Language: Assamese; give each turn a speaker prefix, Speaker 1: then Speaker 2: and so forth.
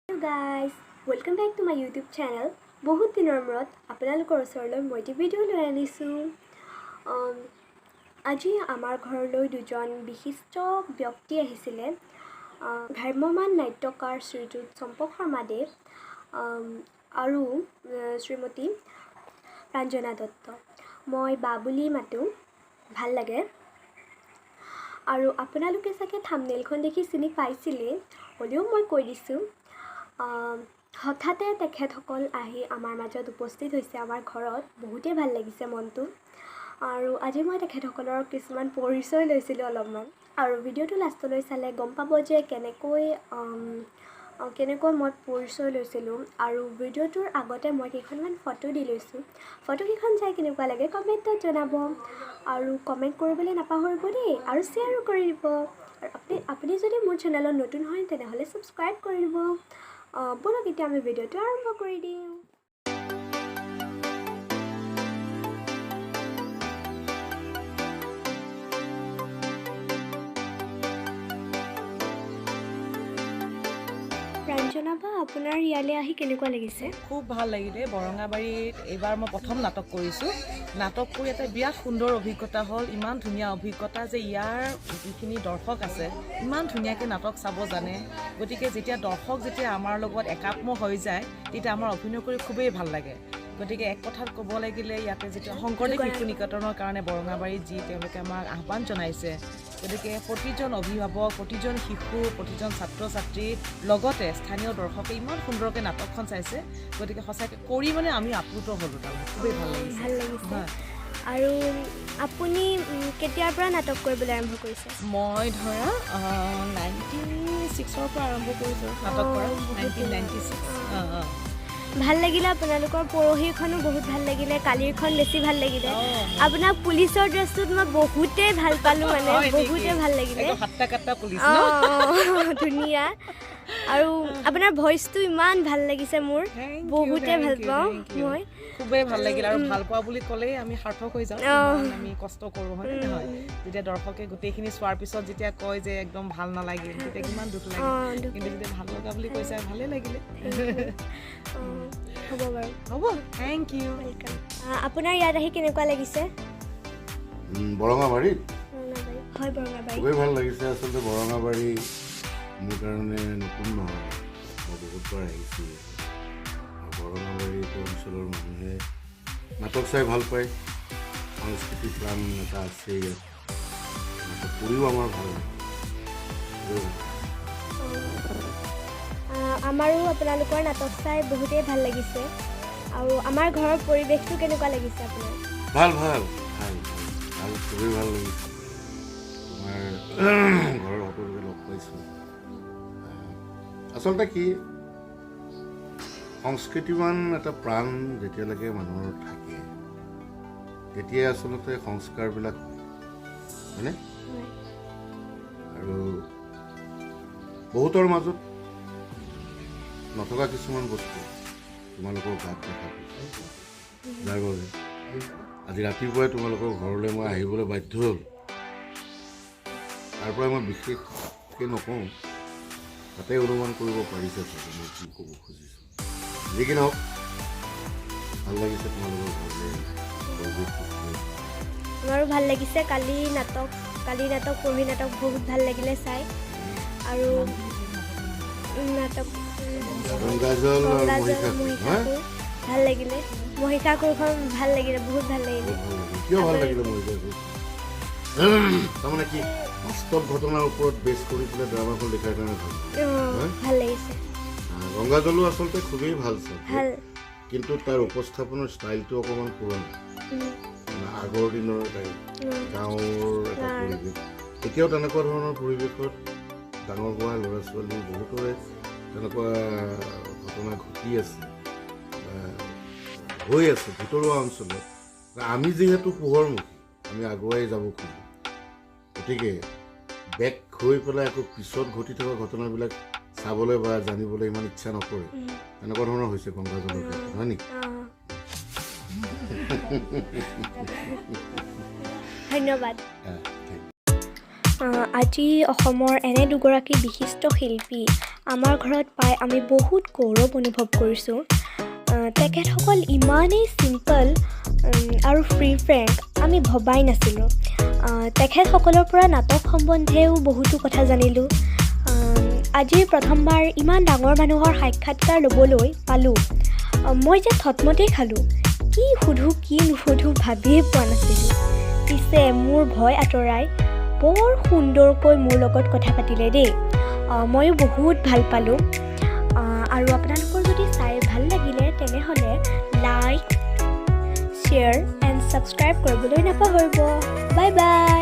Speaker 1: Guys, welcome back to my YouTube channel. বহুত দিনৰ মূৰত আপোনালোকৰ ওচৰলৈ মই এটি ভিডিঅ' লৈ আনিছোঁ। আজি আমাৰ ঘৰলৈ দুজন বিশিষ্ট ব্যক্তি আহিছিলে, ভ্ৰাম্যমাণ নাট্যকাৰ শ্ৰীযুত চম্পক শৰ্মাদেৱ আৰু শ্ৰীমতী প্ৰাঞ্জনা দত্ত। মই বা বুলি মাতোঁ, ভাল লাগে। আৰু আপোনালোকে চাগে থাম্বনেইলখন দেখি চিনি পাইছিলেই, হ'লেও মই কৈ দিছোঁ। হঠাতে তেখেতসকল আহি আমাৰ মাজত উপস্থিত হৈছে আমাৰ ঘৰত। বহুতেই ভাল লাগিছে মনটো। আৰু আজি মই তেখেতসকলৰ কিছুমান পৰিচয় লৈছিলোঁ অলপমান, আৰু ভিডিঅ'টো লাষ্টলৈ চালে গম পাব যে কেনেকৈ মই পৰিচয় লৈছিলোঁ। আৰু ভিডিঅ'টোৰ আগতে মই কেইখনমান ফটো দি লৈছোঁ। ফটোকেইখন চাই কেনেকুৱা লাগে কমেণ্টত জনাব আৰু কমেণ্ট কৰিবলৈ নাপাহৰিব দেই, আৰু শ্বেয়াৰো কৰি দিব। আৰু আপুনি যদি মোৰ চেনেলত নতুন হয়, তেনেহ'লে ছাবস্ক্ৰাইব কৰি দিব। ব'লক, এতিয়া আমি ভিডিঅ'টো আৰম্ভ কৰি দিওঁ। প্ৰাঞ্জনা বা, আপোনাৰ ইয়ালৈ আহি কেনেকুৱা লাগিছে?
Speaker 2: খুব ভাল লাগিলে। বৰঙাবাৰীত এইবাৰ মই প্ৰথম নাটক কৰিছোঁ। নাটক কৰি এটা বিৰাট সুন্দৰ অভিজ্ঞতা হ'ল। ইমান ধুনীয়া অভিজ্ঞতা যে ইয়াৰ যিখিনি দৰ্শক আছে, ইমান ধুনীয়াকৈ নাটক চাব জানে। গতিকে যেতিয়া দৰ্শক যেতিয়া আমাৰ লগত একাত্ম হৈ যায়, তেতিয়া আমাৰ অভিনয় কৰি খুবেই ভাল লাগে। গতিকে এক কথাত ক'ব লাগিলে, ইয়াতে যিটো শংকৰদেৱ শিশু নিকেতনৰ কাৰণে বৰঙাবাৰীত যি তেওঁলোকে আমাক আহ্বান জনাইছে, গতিকে প্ৰতিজন অভিভাৱক, প্ৰতিজন শিশু, প্ৰতিজন ছাত্ৰ ছাত্ৰীৰ লগতে স্থানীয় দৰ্শকে ইমান সুন্দৰকৈ নাটকখন চাইছে। গতিকে সঁচাকৈ কৰি মানে আমি আপ্লুত হ'লোঁ। তাৰমানে খুবেই ভাল লাগিছে।
Speaker 1: ভাল লাগিছে।
Speaker 2: হয়।
Speaker 1: আৰু আপুনি কেতিয়াৰ পৰা নাটক কৰিবলৈ আৰম্ভ কৰিছে?
Speaker 2: মই ধৰা 96ৰ পৰা আৰম্ভ কৰিছোঁ নাটক কৰা।
Speaker 1: বহুত
Speaker 2: 1996।
Speaker 1: দিনৰ।
Speaker 2: অঁ।
Speaker 1: ভাল লাগিলে। আপোনালোকৰ পৰহিৰখনো বহুত ভাল লাগিলে, কালিৰখন বেছি ভাল লাগিলে। আপোনাক পুলিচৰ ড্ৰেছটোত মই বহুতেই ভাল পালোঁ মানে।
Speaker 2: হয় নেকি?
Speaker 1: বহুতেই ভাল লাগিলে।
Speaker 2: একদম হাট্টা কাট্টা পুলিচ ন?
Speaker 1: অঁ, ধুনীয়া। আৰু আপোনাৰ ভইচটো ইমান ভাল লাগিছে মোৰ।
Speaker 2: Thank you,
Speaker 1: বহুতে
Speaker 2: thank
Speaker 1: ভাল
Speaker 2: you,
Speaker 1: পাওঁ
Speaker 2: thank you.
Speaker 1: মই।
Speaker 2: খুবেই ভাল লাগিল। আৰু ভাল পোৱা বুলি ক'লেই আমি সাৰ্থক হৈ যাওঁ। ইমান আমি কষ্ট কৰোঁ, হয়নে নহয়? যেতিয়া দৰ্শকে গোটেইখিনি চোৱাৰ পিছত যেতিয়া কয় যে একদম ভাল নালাগিল, তেতিয়া কিমান দুখ লাগে।
Speaker 1: দুখ।
Speaker 2: কিন্তু যেতিয়া ভাল লগা বুলি কৈছে, ভালেই লাগিলে।
Speaker 1: অঁ, হ'ব বাৰু।
Speaker 2: হ'ব, thank U.
Speaker 1: Welcome. আপোনাৰ ইয়াত আহি কেনেকুৱা লাগিছে?
Speaker 3: বৰঙাবাৰীত?
Speaker 1: বৰঙাবাৰী হয়, বৰঙাবাৰী।
Speaker 3: খুবেই ভাল লাগিছে। আচলতে বৰঙাবাৰী মোৰ কাৰণে নতুন নহয়, মই বহুতবাৰ আহিছোঁ। আৰু বৰঙাবাৰী এইটো অঞ্চলৰ মানুহে নাটক চাই ভাল পায়। সংস্কৃতি প্ৰাণ এটা আছে ইয়াত। নাটক কৰিও আমাৰ ভাল লাগে, খুবেই ভাল লাগে।
Speaker 1: আমাৰো আপোনালোকৰ নাটক চাই বহুতেই ভাল লাগিছে। আৰু আমাৰ ঘৰৰ পৰিৱেশটো কেনেকুৱা লাগিছে আপোনাৰ?
Speaker 3: ভাল ভাল ভাল ভাল ভাল, খুবেই ভাল লাগিছে। তোমাৰ ঘৰৰ সকলোকে লগ পাইছোঁ। আচলতে কি, সংস্কৃতিমান এটা প্ৰাণ যেতিয়ালৈকে মানুহৰ থাকে, তেতিয়াই আচলতে সংস্কাৰবিলাক হয়, হয়নে?
Speaker 1: হয়।
Speaker 3: আৰু বহুতৰ মাজত নথকা কিছুমান বস্তু তোমালোকৰ গাত দেখা গৈছে, যাৰ বাবে আজি ৰাতিপুৱাই তোমালোকৰ ঘৰলৈ মই আহিবলৈ বাধ্য হ'লোঁ। তাৰ পৰাই মই বিশেষকৈ নকওঁ, তাতে অনুমান কৰিব পাৰিছে চাগে মই কি ক'ব খুজিছোঁ। যি কি নহওক, ভাল লাগিছে তোমালোকৰ ঘৰলৈ আহি। পৰিৱেশটো খুবেই
Speaker 1: আমাৰো ভাল লাগিছে। কালি নাটক, পৰহি নাটক বহুত ভাল লাগিলে চাই। আৰু নাটক
Speaker 3: গংগাজল আৰু
Speaker 1: গংগাজল,
Speaker 3: মহিষাসুৰ, হয়।
Speaker 1: মহিষাসুৰ ভাল লাগিলে। মহিষাসুৰখন ভাল লাগিলে, বহুত ভাল লাগিলে।
Speaker 3: বহুত ভাল লাগিল। কিয় ভাল লাগিলে মহিষাসুৰ? তাৰমানে কি, বাস্তৱ ঘটনাৰ ওপৰত বেছ কৰি পেলাই ড্ৰামাখন লিখাৰ কাৰণে ভাল লাগিল। হয়?
Speaker 1: ভাল লাগিছে।
Speaker 3: গংগাজলো আচলতে খুবেই ভাল
Speaker 1: ভাল।
Speaker 3: চাবজেক্ট, কিন্তু তাৰ উপস্থাপনৰ ষ্টাইলটো অকণমান পুৰণা, মানে আগৰ দিনৰ এটা গাঁৱৰ এটা
Speaker 1: গাঁৱৰ।
Speaker 3: পৰিৱেশ। এতিয়াও তেনেকুৱা ধৰণৰ পৰিৱেশত ডাঙৰ হোৱা ল'ৰা ছোৱালী বহুতৰে তেনেকুৱা ঘটনা ঘটি আছে বা হৈ আছে ভিতৰুৱা অঞ্চলত। আমি যিহেতু পোহৰমুখী, আমি আগুৱাই যাব খোজোঁ। গতিকে বেক হৈ পেলাই আকৌ পিছত ঘটি থকা ঘটনাবিলাক চাবলৈ বা জানিবলৈ ইমান ইচ্ছা নকৰে। তেনেকুৱা ধৰণৰ হৈছে গংগাজলৰ ক্ষেত্ৰত, হয় নেকি?
Speaker 1: অঁ। ধন্যবাদ।
Speaker 3: Thank
Speaker 1: আজি অসমৰ এনে দুগৰাকী বিশিষ্ট শিল্পী আমাৰ ঘৰত পাই আমি বহুত গৌৰৱ অনুভৱ কৰিছোঁ। তেখেতসকল ইমানেই চিম্পল আৰু ফ্ৰী ফ্ৰেংক, আমি ভবাই নাছিলোঁ। তেখেতসকলৰ পৰা নাটক সম্বন্ধেও বহুতো কথা জানিলোঁ। আজি প্ৰথমবাৰ ইমান ডাঙৰ মানুহৰ সাক্ষাৎকাৰ ল'বলৈ পালোঁ। মই যে থতমতেই খালোঁ। কি সোধোঁ, কি নুসুধোঁ ভাবিয়ে পোৱা নাছিলোঁ। পিছে মোৰ ভয় আঁতৰাই বৰ সুন্দৰকৈ মোৰ লগত কথা পাতিলে দেই। ময়ো বহুত ভাল পালোঁ। আৰু আপোনালোকৰ যদি চাই ভাল লাগিলে, তেনেহ'লে লাইক, শ্বেয়াৰ এণ্ড ছাবস্ক্ৰাইব কৰিবলৈ নাপাহৰিব। Bye bye.